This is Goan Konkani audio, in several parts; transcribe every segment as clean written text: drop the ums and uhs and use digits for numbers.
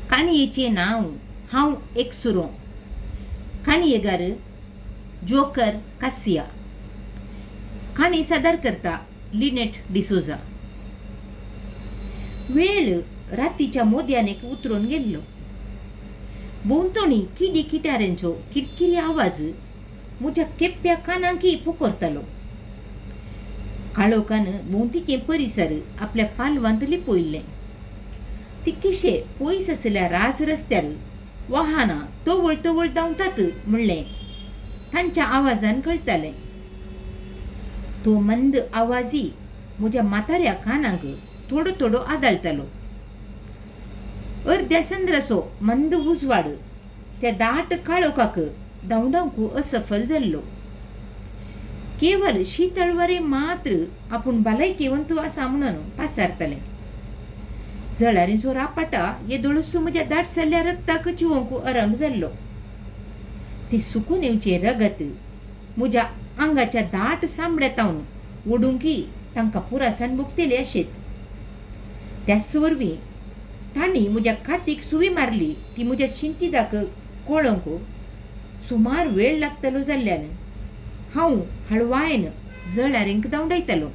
काणयेचें नांव हांव एकसुरो. काणयेगार जोकर कासिया. काणी सादर करता लिनेट डिसोजा. वेळ रातीच्या मोद्यानेक उतरून गेल्लो. भोंवतणी किडी किटाऱ्यांचो किरकिरी आवाज म्हज्या केप्प्या कानांकी पोखरतालो. काळोखान भोंवतीचें परिसर आपल्या पालवांत लिपयल्लें. तितकेशे पयस आशिल्ल्या राज रस्त्यार वाहनां तवळ तवळ धांवतात म्हणलें तांच्या आवाजान कळटालें. तो मंद आवाजी म्हज्या म्हाताऱ्या कानांक थोडो थोडो आदाळटालो. अर्द्या चंद्राचो मंद उजवाड त्या दाट काळोखाक धांवडावंक असफल जाल्लो. केवल शितळ वारें मात्र आपूण भलायकेवंत आसा म्हणून पासारतालें. जळारींचो रापाटा येदोळसो म्हज्या दाटसल्ल्या रगताक चिवोंक अरंग जाल्लो. ती सुकून येवचें रगत म्हज्या आंगाच्या दाट सांबड्यातावन ओडूंकी तांकां पुरासान भोगतले अशेत. त्याच वरवीं तांणी म्हज्या कातीक सुवी मारली ती म्हज्या शिंतिदाक कळोवंक सुमार वेळ लागतलो जाल्ल्यान हांव हळवायन जळारींक धांवडायतालो.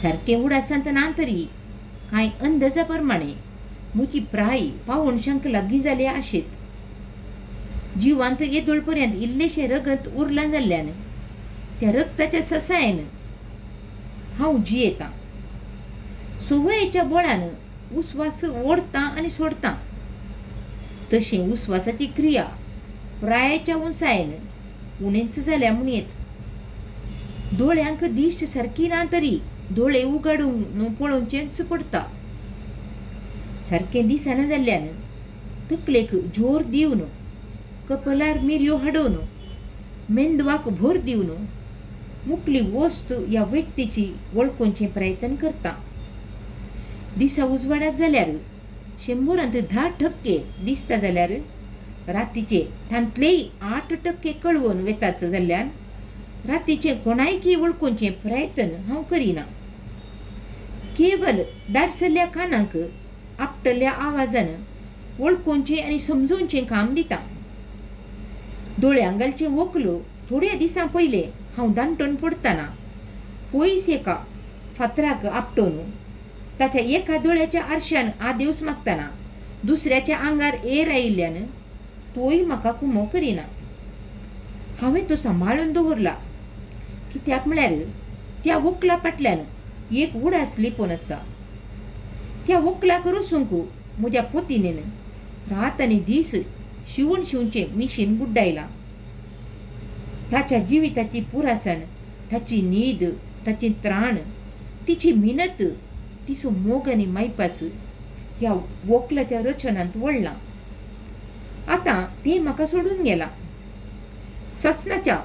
सारकें उडासांत ना तरी कांय अंदाजा प्रमाणे म्हजी प्राय पावणशांक लागीं जाल्या आशेत. जिवांत येदोळ पर्यंत इल्लेशें रगत उरलां जाल्ल्यान त्या रगताच्या ससायन हांव जियेतां. संवयेच्या बळान उस्वास ओडता आनी सोडता. तशें उस्वासाची क्रिया प्रायेच्या उंचायेन उणेच जाल्या म्हूण येत. दोळ्यांक दिश्ट सारकी ना तरी दोळे उगाडून पळोवचेंच पडटा. सारकें दिसना जाल्ल्यान तकलेक जोर दिवन कपलार मिरयो हाडून मेंदवाक भर दिवन मुकली वस्त ह्या व्यक्तीची वळखुचें प्रयत्न करता. दिसा उजवाडाक जाल्यार 100 10% दिसता जाल्यार रातीचे तांतलेय 8% कळवून वेतात जाल्ल्यान रातीचें कोणायकी वळखुचें प्रयत्न हांव करिना. केवल दाटसल्ल्या कानांक आपटल्या आवाजान वळखुचें आनी समजोवचें काम दिता. दोळ्यांक घालचें वक्ल थोड्या दिसां पयलें हांव दांटून पडटना पयस एका फातराक आपटोवन ताच्या एका दोळ्याच्या आरशान आदेवस मागतना दुसऱ्याच्या आंगार एर आयिल्ल्यान तोय म्हाका कुमो करिना. हांवें तो सांबाळून दवरला. कित्याक म्हळ्यार त्या वक्ला फाटल्यान एक उडास लिपून आसा. त्या वक्लाक रसूंक म्हज्या पोतिनेन रात आनी दीस शिवून शिवचें मिशीन गुड्डायलां. ताच्या जिविताची पुरासण, ताची न्हीद, ताचें त्राण, तिची मिनत, तिचो मोग आनी मायपास ह्या वक्लाच्या रचनांत वळ्ळां. आतां तें म्हाका सोडून गेलां. ससनाच्या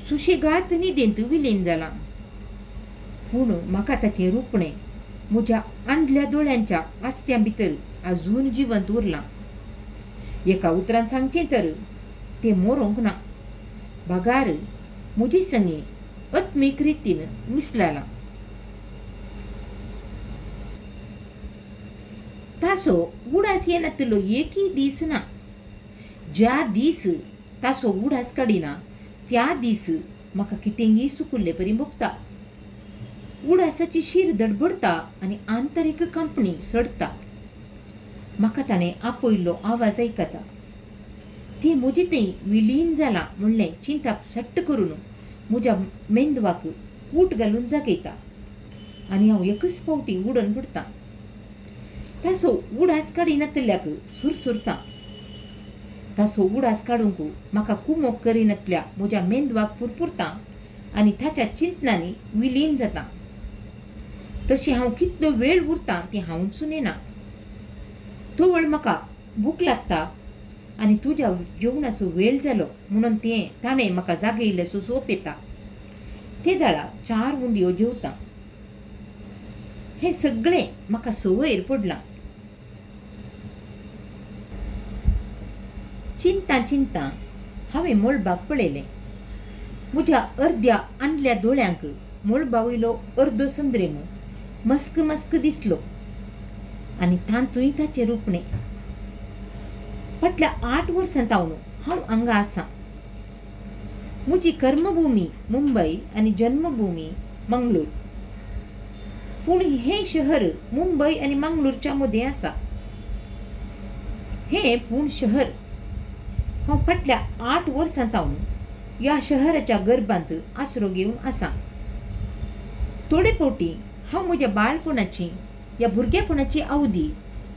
सुशेगात न्हिदेंत विलीन जालां. पूण म्हाका ताचें रुपणें म्हज्या आंदल्या दोळ्यांच्या आसट्यां भितर आजून जिवंत उरलां. एका उतरान सांगचें तर तें मरोंक ना, बगार म्हजी संगी आत्मीक रितीन मिसळालां. तासो उडास येनातलो एकूय दीस ना. ज्या दीस तासो उडास काडिना त्या दीस म्हाका कितेंगी सुकुल्ले परी भोगता. उडासाची शीर दडबडटा आनी आंतरीक कंपणी सडटा. म्हाका ताणें आपयल्लो आवाज आयकता. तें म्हजे थंय विलीन जालां म्हणलें चिंताप सट्ट करून म्हज्या मेंदवाक कूट घालून जागयता आनी हांव एकच फावटी उडून पडटा. तासो उडास काडिनातल्याक सुरसुरता. तासो उडास काडूंक म्हाका कुमोक करिनातल्या म्हज्या मेंदवाक पुरपुरता आनी ताच्या चिंतनांनी विलीन जाता. तशें हांव कितलो वेळ उरता तें हांवूच नेना. तवळ म्हाका भूक लागता आनी तुज्या जेवणाचो वेळ जालो म्हणून तें ताणें म्हाका जागयल्ल्याचो सोप येता. ते दाळा 4 उंडयो जेवता. हें सगळें म्हाका संवयर पडलां. चिंता चिंता हांवें मळबाक पळयलें. म्हज्या अर्द्या आंदल्या दोळ्यांक मळबा वयलो अर्दो संद्रेम मस्क मस्क दिसलो. आनी तातूंय ताचें रुपणें. फाटल्या 8 वर्सां तावन हांव हांगा आसा. म्हजी कर्मभूमी मुंबय आनी जन्मभूमी मंगळूर. पूण हें शहर मुंबय आनी मंगळूरच्या मदें आसा. हें पूण शहर हांव फाटल्या 8 वर्सां तावन ह्या शहराच्या गर्भांत आसरो घेवन आसा. थोडे फावटी हांव म्हज्या बाळपणाची ह्या भुरगेपणाची अवधी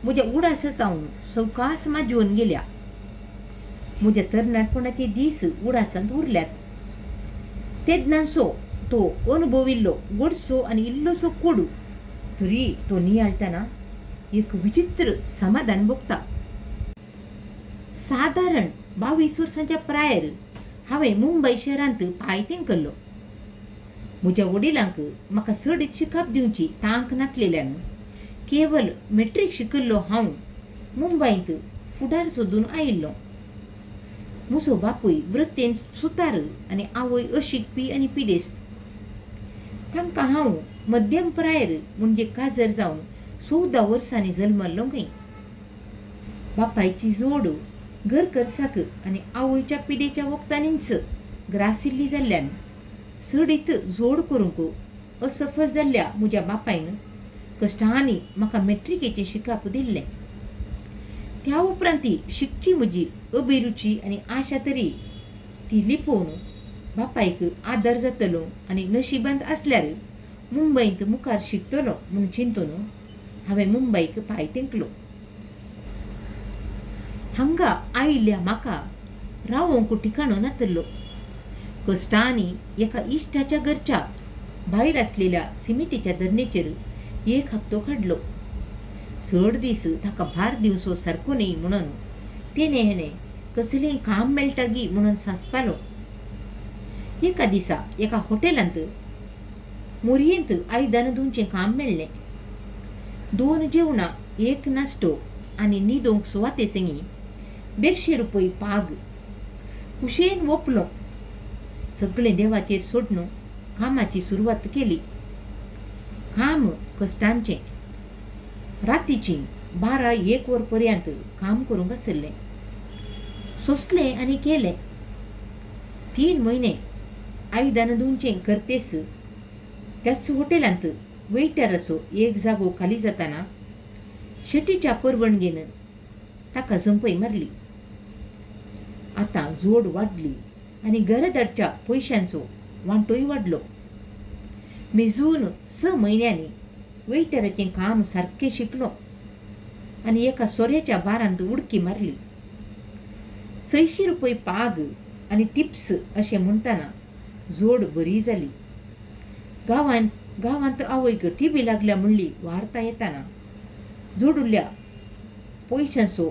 म्हज्या उडासा जावन सवकास माजोवन गेल्या. म्हज्या तरणाटपणाचे दीस उडासांत उरल्यात. तेन्नासो तो अनुभविल्लो गोडसो आनी इल्लोसो कोडू तरी तो नियाळटना एक विचित्र समाधान भोगता. सादारण 22 वर्सांच्या प्रायर हांवें मुंबय शहरांत पांय तेंकल्लो. म्हज्या वडिलांक म्हाका चडीत शिकप दिवची तांक नासलेल्यान केवल मॅट्रीक शिकिल्लो हांव मुंबयंत फुडार सोदून आयिल्लो. म्हजो बापूय वृत्तेन सुतार आनी आवय अशिकपी आनी पिडेस्त. तांकां हांव मध्यम प्रायर म्हणजे काजर जावन 14 वर्सांनी जल्मल्लो खंय. बापायची जोड घर खर्चाक आनी आवयच्या पिडेच्या वखदांनीच ग्रासिल्ली जाल्ल्यान चडीत जोड करूंक असफल जाल्ल्या म्हज्या बापायन कश्टांनी म्हाका मॅट्रिकेचें शिकप दिल्लें. त्या उपरांत शिकची म्हजी अभिरुची आनी आशा तरी ती लिपोवन बापायक आदर जातलो आनी नशिबांत आसल्यार मुंबयंत मुखार शिकतलो म्हूण चिंतून हांवें मुंबयक पांय तेंकलो. हांगा आयिल्ल्या म्हाका रावोंक ठिकाणो नातलो. कश्टांनी एका इश्टाच्या घरच्या भायर आसलेल्या सिमिटीच्या धरणेचेर एक हप्तो काडलो. चड दीस ताका भार दिवचो सारको न्ही म्हणून तेणें हेणें कसलेंय काम मेळटा गी म्हणून सांसपालो. एका दिसा एका हॉटेलांत मोरयेंत आयदनां धुवचें काम मेळ्ळें. 2 जेवणां, 1 नाश्तो आनी न्हिदोंक सुवाते संगी 150 रुपये पाग. कुशेन ओपलो. सगळें देवाचेर सोडून कामाची सुरवात केली. काम कश्टांचें. रातीचीं 12-1 वर पर्यंत काम करूंक आशिल्लें. सोंसलें आनी केलें. 3 म्हयने आयदनां धुवचें करतेस त्याच हॉटेलांत वेटराचो एक जागो खाली जाताना शेटीच्या परवणगेन ताका झंपय मारली. आतां जोड वाडली आनी घरा धाडच्या पयशांचो वांटोय वाडलो. मेजून 6 म्हयन्यांनी वेटराचें काम सारकें शिकलो आनी एका सोऱ्याच्या बारांत उडकी मारली. 600 रुपये पाग आनी टिप्स अशें म्हणटना जोड बरी जाली. गांवांत आवयक टिबी लागल्या म्हणली वार्ता येताना जोडिल्ल्या पयशांचो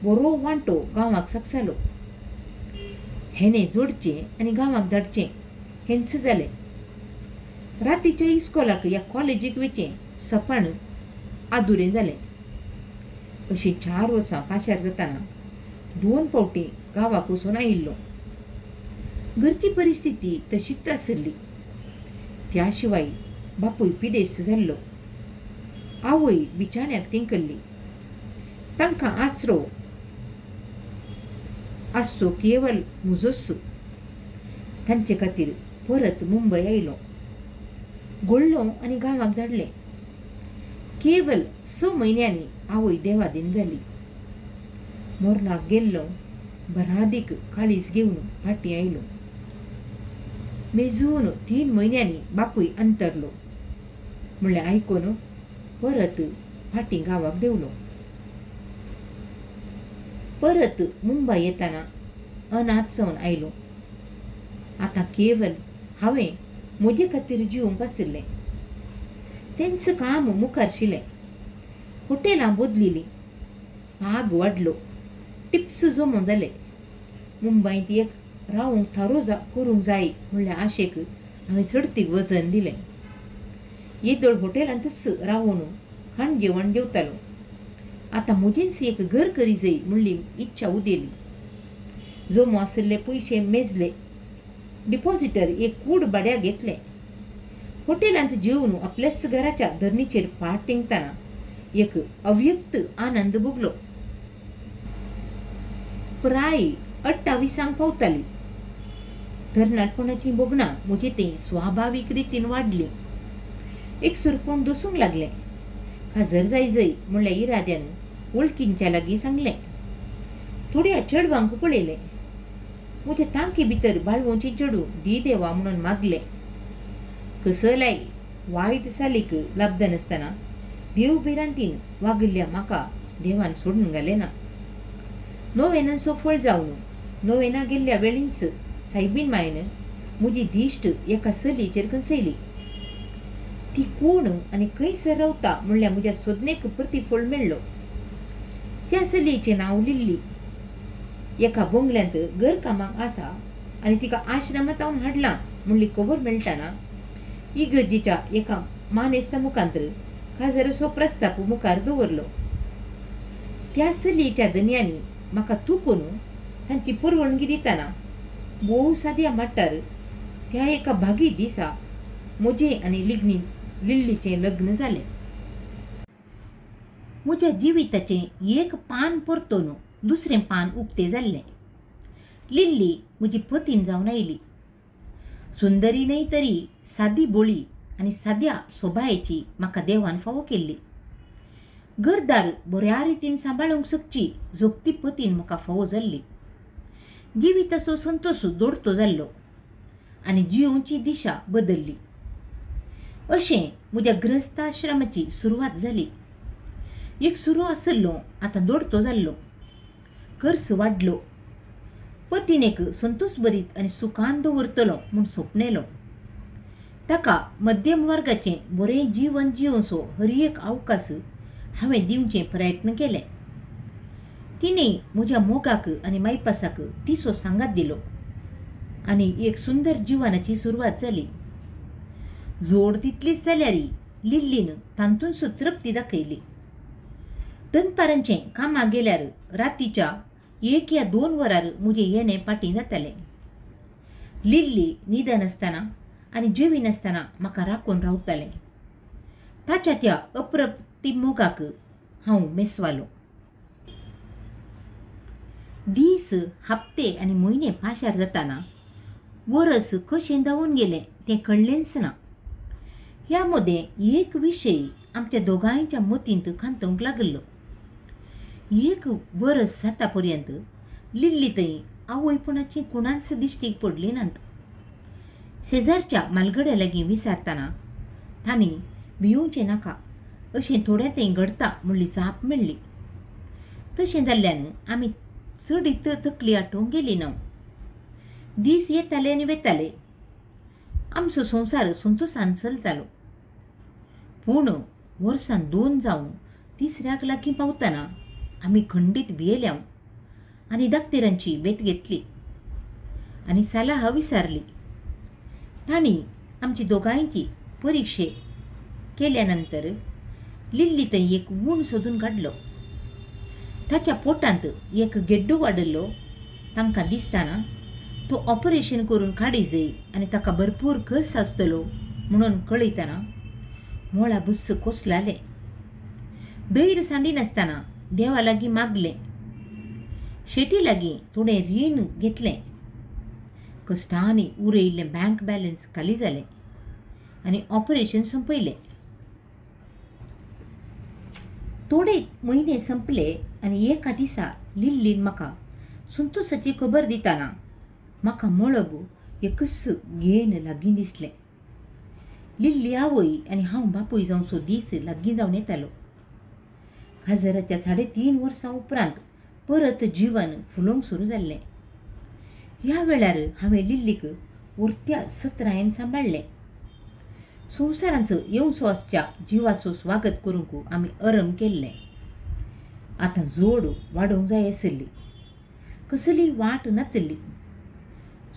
बरो वांटो गांवाक साकसालो. हेणें जोडचें आनी गांवाक धाडचें हेंच जालें. रातीच्या इस्कोलाक या कॉलेजीक वचचें सपन आदुरें जालें. अशीं 4 वर्सां पाशार जाताना 2 फावटी गांवाक वचून आयिल्लो. घरची परिस्थिती तशीच आशिल्ली. त्या शिवाय बापूय पिडेस्त जाल्लो. आवय बिचाण्याक तेंकल्ली. तांकां आसरो आसचो केवल म्हजोच. तांचे खातीर परत मुंबय आयलो. गोडलो आनी गांवाक धाडलें. केवल 6 म्हयन्यांनी आवय देवादीन जाली. मोरनाक गेल्लो बरादीक काळीज घेवन फाटीं आयलो. मेजून 3 म्हयन्यांनी बापूय अंतरलो म्हणल्यार आयकून परत फाटीं गांवाक देंवलो. परत मुंबय येताना अनाथ जावन आयलो. आतां केवल हांवें म्हजे खातीर जिवंक आशिल्लें. तेंच काम मुखार शिलें. हॉटेलां बदलिलीं, पाग वाडलो, टिप्स जमो जाले. मुंबयंत एक रावंक थारो करूंक जाय म्हणल्या आशेक हांवें चडतीक वजन दिलें. येदोळ हॉटेलांतच रावून खाण जेवण जेवतालो. आतां म्हजेंच एक घर करी जाय म्हणली इच्छा उदेली. जमो आशिल्ले पयशे मेजले. डिपॉझिटर एक कूड भाड्याक घेतलें. हॉटेलांत जेवन आपल्याच घराच्या धरणीचेर फाट तेंकतना एक अव्यक्त आनंद भोगलो. प्राय 28 पावताली. तरणाटपणाची भोगणां म्हजे थंय स्वाभावीक रितीन वाडली. एक सुरपोण दसूंक लागलें. खाजर जाय जय म्हणल्या इराद्यान वळखींच्या लागीं सांगलें. थोड्या चेडवांक पळयलें. म्हज्या तांकी भितर बाळवोंचें चेडूं दी देवा म्हणून मागलें. कसलाय वायट सालीक लाबदनासतना देव भिरांतीन वागिल्ल्या म्हाका देवान सोडून घालें ना. नोवेनांचो फळ जावन नोवेना गेल्ल्या वेळींच सायबीन मायन म्हजी दिश्ट एका चलयेचेर खंसयली. ती कोण आनी खंयसर रावता म्हणल्यार म्हज्या सोदनेक प्रतिफळ मेळ्ळो. त्या चलयेचें नांव लिल्ली. एका बोंगल्यांत घरकामाक आसा आनी तिका आश्रमांत हांव हाडलां म्हणली खबर मेळटाना इगर्जेच्या एका मानेस्ता मुखांतर काजाराचो प्रस्ताप मुखार दवरलो. त्या चलयेच्या धनयांनी म्हाका तुकून तांची परवणगी दितना भोव साद्या माट्टार त्या एका भागी दिसा म्हजें आनी लिल्लीचें लग्न जालें. म्हज्या जिविताचें एक पान परतून दुसरें पान उक्तें जाल्लें. लिल्ली म्हजी पतीन जावन आयली. सुंदरी न्हय तरी सादी बोळी आनी साद्या सोबायेची म्हाका देवान फावो केल्ली. घरदार बऱ्या रितीन सांबाळूंक शकची जोगती पतीन म्हाका फावो जाल्ली. जिविताचो संतोश दोडतो जाल्लो आनी जियोवची दिशा बदल्ली. अशें म्हज्या गृहस्थाश्रमाची सुरवात जाली. एक सुरू आसलो आतां दोडतो जाल्लो. खर्च वाडलो. पतीनेक संतोश भरीत आनी सुखान दवरतलो म्हूण सोपनेलो. ताका मध्यम वर्गाचें बरें जीवन जियोवचो हर एक अवकाश हांवें दिवचे प्रयत्न केले. तिणें म्हज्या मोगाक आनी मायपासाक तिचो सांगात दिलो आनी एक सुंदर जिवनाची सुरवात जाली. जोड तितलीच जाल्यार लिल्लीन तातूंत तृप्ती दाखयली. दनपारांचें कामाक गेल्यार रातीच्या 1 या 2 वरार म्हजें येणें पाटी जातालें. लिल्ली न्हिदनासतना आनी जेविनासतना म्हाका राखून रावतालें. ताच्या त्या अप्रतिम मोगाक हांव मेसवालो. दीस हप्ते आनी म्हयने पाशार जाताना वरस कशें धांवून गेलें तें कळ्ळेंच ना. ह्या मदें एक विशय आमच्या दोगांयच्या मतींत खांतोवंक लागिल्लो. एक वरस जाता पर्यंत लिल्ली थंय आवयपणाची कोणाच दिश्टीक पडली नात. शेजारच्या मालगड्या लागीं विचारतना तांणी भियोवचें नाका अशें थोड्या थंय घडता म्हणली जाप मेळ्ळी. तशें जाल्ल्यान आमी चडीत तकली आटोवंक गेली ना. दीस येताले आनी वेताले. आमचो संवसार संतोशान चलतालो. पूण वर्सान 2 जावन तिसऱ्याक लागीं पावतना आमी खंडीत भियेल्या आनी दाक्तेरांची भेट घेतली आनी सलाह विचारली. तांणी आमची दोगांयची परिक्षे केल्या नंतर लिल्ली थंय एक गूण सोदून काडलो. ताच्या पोटांत एक गेड्डो वाडिल्लो तांकां दिसतना तो ऑपरेशन करून काडी जाय आनी ताका भरपूर खर्च आसतलो म्हणून कळयतना मोळा बुस्स कोसलालें. धैर्य सांडिनासतना देवा लागीं मागलें. शेटी लागीं थोडें रीण घेतलें. कश्टांनी उरयिल्लें बँक बॅलन्स खाली जालें आनी ऑपरेशन सोंपयलें. थोडे म्हयने संपले आनी एका दिसा लिल्लीन म्हाका संतोशाची खबर दितना म्हाका मळब एकच घेन लागीं दिसलें. लिल्ली आवय आनी हांव बापूय जावचो दीस लागीं जावन येतालो. काजाराच्या 3.5 वर्सां उपरांत परत जीवन फुलोवंक सुरू जाल्लें. ह्या वेळार हांवें लिल्लीक उरत्या सत्रायेन सांबाळ्ळें. संवसारांचो येवचो आसच्या जिवाचो स्वागत करूंक आमी अरंभ केल्लें. आतां जोड वाडोवंक जाय आशिल्ली. कसली वाट नातिल्ली.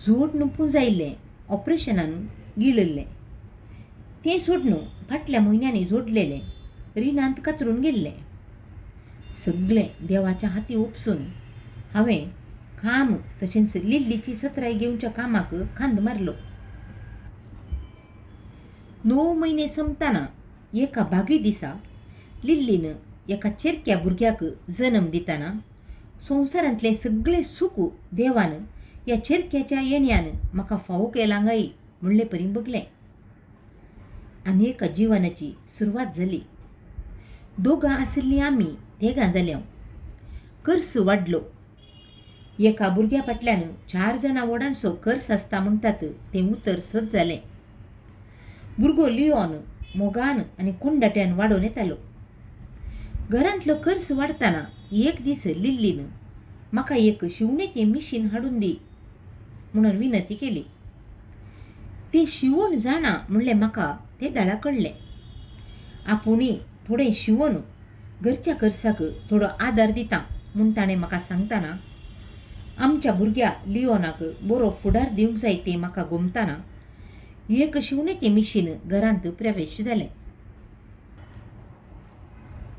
जोड पुंजायिल्लें ऑपरेशनान गिळिल्लें. तें सोडून फाटल्या म्हयन्यांनी जोडलेलें रिणांत कातरून गेल्लें. सगळें देवाच्या हाती उपसून हांवें काम तशेंच लिल्लीची सत्राय घेवच्या कामाक खांद मारलो. 9 म्हयने सोंपतना एका भागी दिसा लिल्लीन एका चेरक्या भुरग्याक जन्म दितना संवसारांतलें सगळें सुख देवान ह्या चेरक्याच्या येण्यान म्हाका फावो केलां गाय म्हणले परी बगलें. आनी एका जिवनाची सुरवात जाली. दोगां आशिल्लीं आमी तेगां जाल्या. खर्च वाडलो. एका भुरग्या फाटल्यान 4 जाणां व्हडांचो खर्च आसता म्हणटात तें उतर सत जालें. भुरगो लियोन मोगान आनी कुंडाट्यान वाडोवन येतालो. घरांतलो खर्च वाडटना एक दीस लिल्लीन म्हाका एक शिवणेचें मिशीन हाडून दी म्हणून विनंती केली. तें शिवण जाणा म्हणलें म्हाका तें दाळा कळ्ळें. आपुणी थोडें शिवून घरच्या खर्चाक थोडो आदार दिता म्हूण ताणें म्हाका सांगतना आमच्या भुरग्या लियोनाक बरो फुडार दिवंक जाय तें म्हाका गोमतना एक शिवणेचें मिशीन घरांत प्रवेश जालें.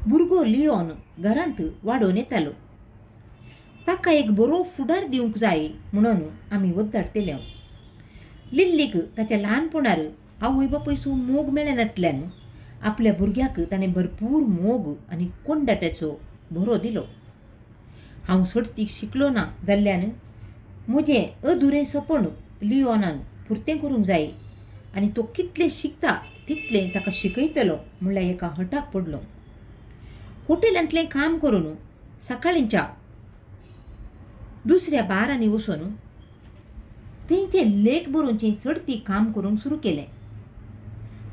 भुरगो लियोन घरांत वाडोवन येतालो. ताका एक बरो फुडार दिवंक जाय म्हणून आमी वद्दाडटले. लिल्लीक ताच्या ल्हानपणार आवय बापायचो मोग मेळनातल्यान आपल्या भुरग्याक ताणें भरपूर मोग आनी कोंडाट्याचो भरो दिलो. हांव सोडतीक शिकलो ना जाल्ल्यान म्हजें अधुरें सपन लियोनान पुरतें करूंक जाय आनी तो कितलें शिकता तितलें ताका शिकयतलो म्हणल्यार एका हटाक पडलो. हॉटेलांतलें काम करून सकाळींच्या दुसऱ्या बारांनी वचून थंयचे लेख बरोवचें चडती काम करूंक सुरू केलें.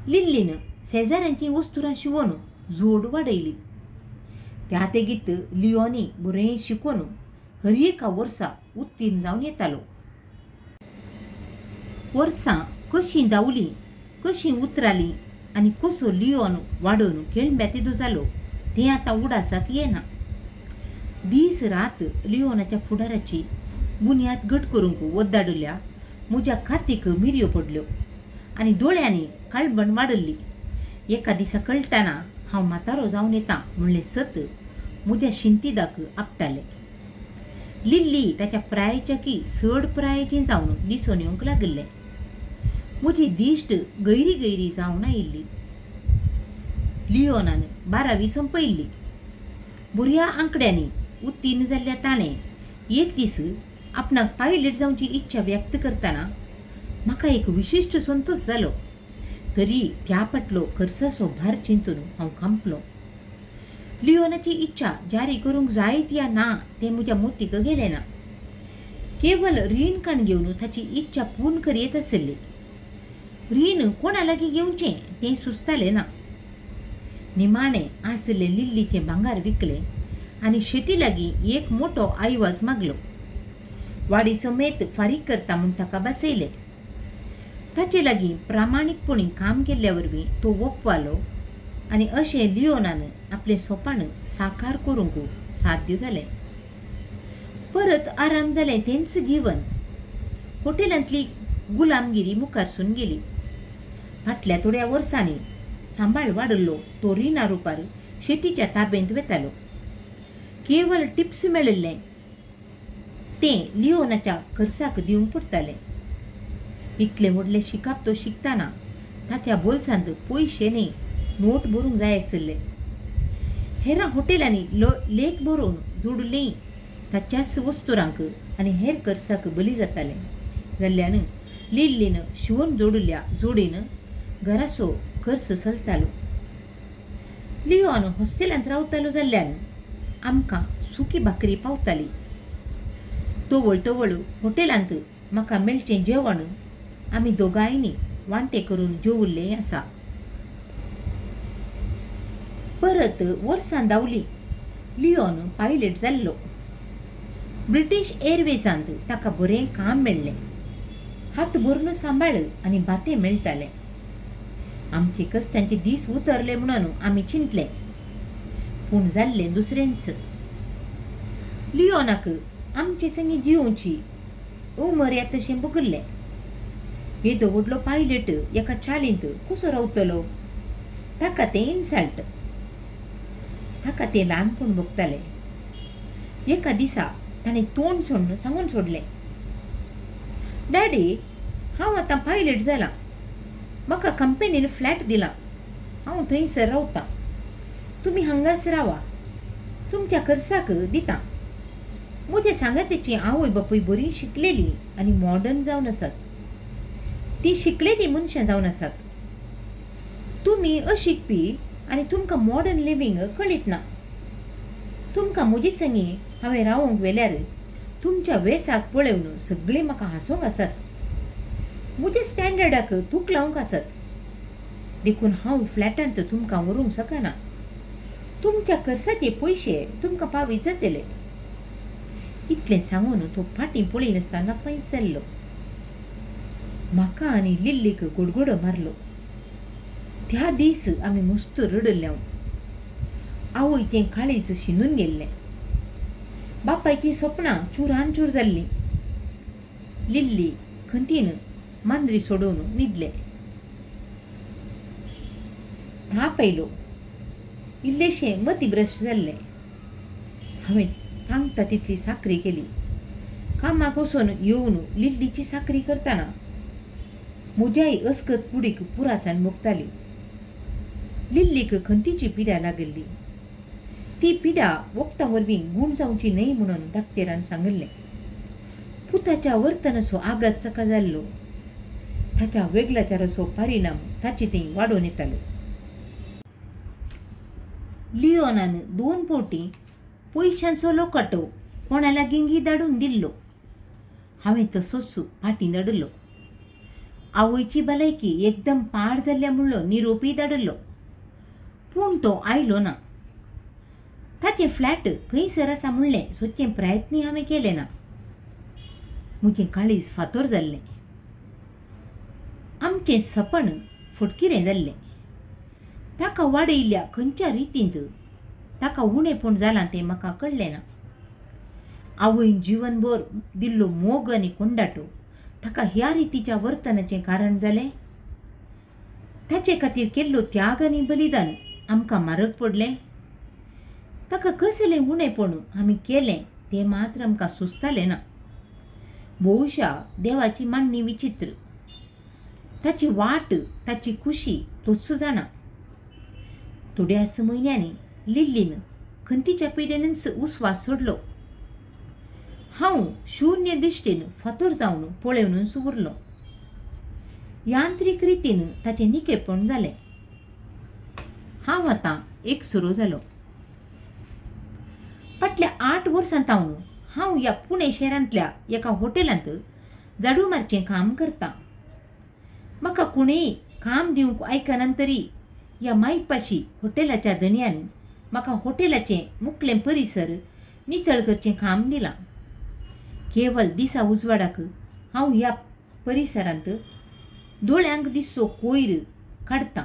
लिल्लीन शेजाऱ्यांची वस्तुरां शिवोन जोड वाडयली. त्या तेगीत लियोनी बरें शिकून हर एका वर्सा उत्तीर्ण जावन येतालो. वर्सां कशीं धांवलीं, कशीं उतरालीं आनी कसो लियोन वाडोवन खेळंब्या तेदो जालो तें आतां उडासाक येना. दीस रात लियोनाच्या फुडाराची बुन्याद घट करूंक वद्दाडुल्या म्हज्या कातीक मिरयो पडल्यो आनी दोळ्यांनी काळबण वाडल्ली. एका दिसा कळटाना हांव म्हातारो जावन येता म्हणलें सत म्हज्या शिंतिदाक आपटालें. लिल्ली ताच्या प्रायच्या की चड प्रायचें जावन दिसून येवंक लागिल्लें. म्हजी दिश्ट गैरी गैरी जावन आयिल्ली. लियोनान 12वी सोंपयल्ली. बऱ्या आंकड्यांनी उत्तीर्ण जाल्ल्या ताणें एक दीस आपणाक पायलट जावची इच्छा व्यक्त करतना म्हाका एक विशिश्ट संतोष जालो. तरी त्या फाटलो खर्चाचो भार चिंतून हांव खांपलो. लियोनाची इच्छा जारी करूंक जायत या ना तें म्हज्या मोतीक गेलें ना. केवल रीण काण घेवन ताची इच्छा पूर्ण करयेत आशिल्ली. रीण कोणा लागीं घेवचें तें सुचतालें ना. निमाणें आशिल्लें लिल्लीचें भांगर विकलें आनी शेटी लागीं एक मोटो आयवाज मागलो. वाडी समेत फारीक करता म्हूण ताका बसयलें. ताचे लागीं प्रामाणीकपणी काम केल्ल्या वरवीं तो वोपवालो आनी अशें लियोनान आपलें सोपान साकार करूंक साध्य जालें. परत आराम जालें तेंच जीवन. हॉटेलांतली गुलामगिरी मुखारसून गेली. फाटल्या थोड्या वर्सांनी सांबाळ वाडल्लो तो रिणा रुपार शेटीच्या ताबेंत वेतालो. केवल टिप्स मेळिल्लें तें लियोनाच्या खर्चाक दिवंक पडटालें. इतलें व्हडलें शिकप तो शिकतना ताच्या बोल्सांत पयशे न्ही नोट बरोवंक जाय आशिल्ले. हेरां हॉटेलांनी लेख बरोवन जोडिल्लें ताच्याच वस्तुरांक आनी हेर खर्चाक बली जातालें. जाल्ल्यान लिल्लीन शिवून जोडिल्ल्या जोडीन घराचो खर्च चलतालो. लियोन हॉस्टेलांत रावतालो जाल्ल्यान आमकां सुकी भाकरी पावताली. तवळ तवळ हॉटेलांत म्हाका मेळचें जेवण आमी दोगांयनी वांटे करून जेवल्लें आसा. परत वर्सां धांवलीं. लियोन पायलट जाल्लो. ब्रिटीश एअरवेजांत ताका बरें काम मेळ्ळें. हात भरून सांबाळ आनी भातें मेळटालें. आमचे कश्टांचे दीस उतरले म्हणून आमी चिंतलें, पूण जाल्लें दुसरेंच. लियोनाक आमचे संगी जियोवची उमर येता तशें भोगल्लें. येदो व्हडलो पायलट एका चालींत कसो रावतलो? ताका तें इन्सल्ट. ताका तें ल्हानपण भोगतालें. एका दिसा ताणें तोंड सोडून सांगून सोडलें, डॅडी, हांव आतां पायलट जालां. म्हाका कंपनीन फ्लॅट दिला. हांव थंयसर रावतां. तुमी हांगाच रावा, तुमच्या खर्चाक दिता. म्हजे सांगातेची आवय बापूय बरी शिकलेली आनी मॉडर्न जावन आसात. ती शिकलेली मनशां जावन आसात. तुमी अशिकपी आनी तुमकां मॉडर्न लिवींग कळीत ना. तुमकां म्हजे संगी हांवें रावंक व्हेल्यार तुमच्या वेसाक पळोवन सगळीं म्हाका हांसूंक आसात, म्हज्या स्टँडर्डाक तूक लावंक आसात. देखून हांव फ्लॅटांत तुमकां व्हरूंक शकना. तुमच्या खर्चाचे पयशे तुमकां पावीत जातले. इतलें सांगून तो फाटीं पळयनासतना पयस जाल्लो. म्हाका आनी लिल्लीक गोडगोडो मारलो. त्या दीस आमी मस्त रडल्ले. आवयचें काळीज शिनून गेल्लें. बापायचीं सपनां चुरान चूर जाल्लीं. लिल्ली खंतीन मांद्री सोडून न्हिदलें. ताप आयलो. इल्लेशें मतीभ्रश्ट जाल्लें. हांवें तांकता तितली साकरी केली. कामाक वचून येवन लिल्लीची साकरी करतना म्हज्याय अस्कत कुडीक पुरासाण भोगताली. लिल्लीक खंतीची पिडा लागिल्ली. ती पिडा वखदां वरवीं गूण जावची न्हय म्हणून दाक्तेरान सांगिल्लें. पुताच्या वर्तनाचो आघात ताका जाल्लो. ताच्या वेगळाचाराचो परिणाम ताचे थंय वाडोवन येतालो. लियोनान 2 फावटी पयशांचो लोकाटो कोणा लागीं धाडून दिल्लो. हांवें तसोच फाटीं धाडिल्लो. आवयची भलायकी एकदम पाड जाल्ल्या म्हणलो निरोपी धाडिल्लो. पूण तो आयलो ना. ताचें फ्लॅट खंयसर आसा म्हणलें सोदचें प्रयत्नय हांवें केलें ना. म्हजें काळीज फातोर जाल्लें. आमचें सपन फटकिरें जाल्लें. ताका वाडयल्ल्या खंयच्या रितींत ताका उणेपण जालां तें म्हाका कळ्ळें ना. आवयन जिवनभर दिल्लो मोग आनी कोंडाटो ताका ह्या रितीच्या वर्तनाचें कारण जालें. ताचे खातीर केल्लो त्याग आनी बलिदान आमकां म्हारग पडलें. ताका कसलें उणेपण आमी केलें तें मात्र आमकां सुचतालें ना. बहुशा देवाची मांडणी विचित्र. ताची वाट, ताची खुशी तोच जाणा. थोड्याच म्हयन्यांनी लिल्लीन खंतीच्या पिडेनच उस्वास सोडलो. हांव शून्य दिश्टीन फातोर जावन पळोवनच उरलो. यांत्रीक रितीन ताचें निकेपण जालें. हांव आतां एकसुरो जालो. फाटल्या 8 वर्सां सावन हांव ह्या पुणे शहरांतल्या एका हॉटेलांत झाडू मारचें काम करतां. म्हाका कोणेय काम दिवंक आयकना तरी ह्या मायपाशी हॉटेलाच्या धनयान म्हाका हॉटेलाचें मुखलें परिसर नितळ करचें काम दिलां. केवल दिसा उजवाडाक हांव ह्या परिसरांत दोळ्यांक दिसचो कोयर काडटां.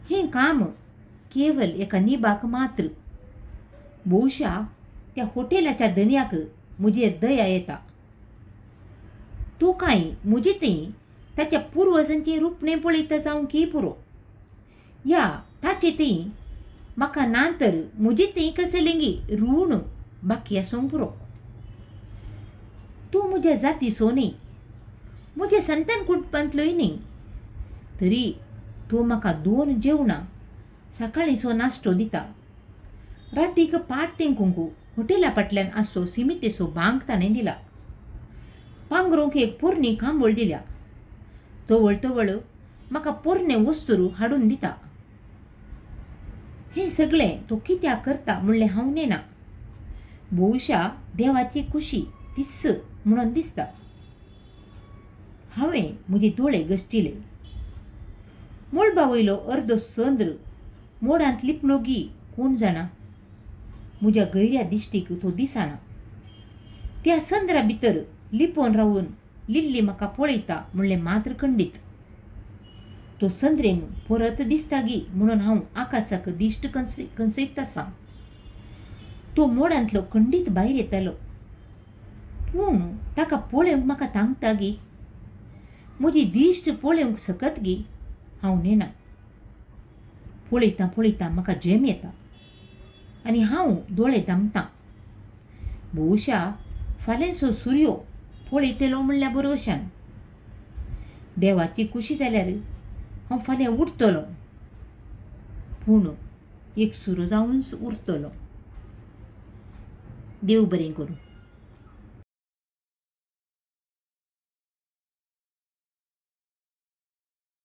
हें काम केवल एका निबाक मात्र. बहुशा त्या हॉटेलाच्या धनयाक म्हजेर दया येता. तो कांय म्हजे थंय ताच्या पुर्वजांचें रुपणें पळयता जावं की पुरो. या ताचे थंय म्हाका ना तर म्हजे थंय कसलेंगी ऋण बाकी आसूंक पुरो. तूं म्हज्या जातीचो न्हय, म्हज्या संतान कुटुंबांतलोय न्हय, तरी तूं म्हाका 2 जेवणां सकाळींचो नाश्तो दिता. रातीक पाट तेंकूंक हॉटेला फाटल्यान आसचो सिमितेचो बांक ताणें दिला. पांगरूंक एक पोरणी कांबळ दिल्या. तवळ तवळ म्हाका पोरणे वस्तू हाडून दिता. हें सगळें तो कित्याक करता म्हणलें हांव नेणा. बहुशा देवाची खुशी तीच म्हणून दिसता. हांवें म्हजे दोळे गश्टिले. मळबा वयलो अर्दो चंद्र मोडांत लिपलो गी कोण जाणा. म्हज्या गैऱ्या दिश्टीक तो दिसना. त्या चंद्रा भितर लिपोवन रावून लिल्ली म्हाका पळयता म्हणलें मात्र खंडीत. तो चंद्रेन परत दिसता गी म्हणून हांव आकाशाक दिश्ट कंसयत आसा. तो मोडांतलो खंडीत भायर येतालो. पूण ताका पळोवंक म्हाका तांकता गी. म्हजी दिश्ट पळोवंक शकत गी हांव नेणा. पळयतां पळयतां म्हाका झेम येता आनी हांव दोळे दामतां. बहुशा फाल्यांचो सुर्यो पळयतलो म्हणल्या बरोवशान. देवाची खुशी जाल्यार हांव फाल्यां उठतलो. पूण एकसुरो जावनच उरतलो. देव बरें करूं.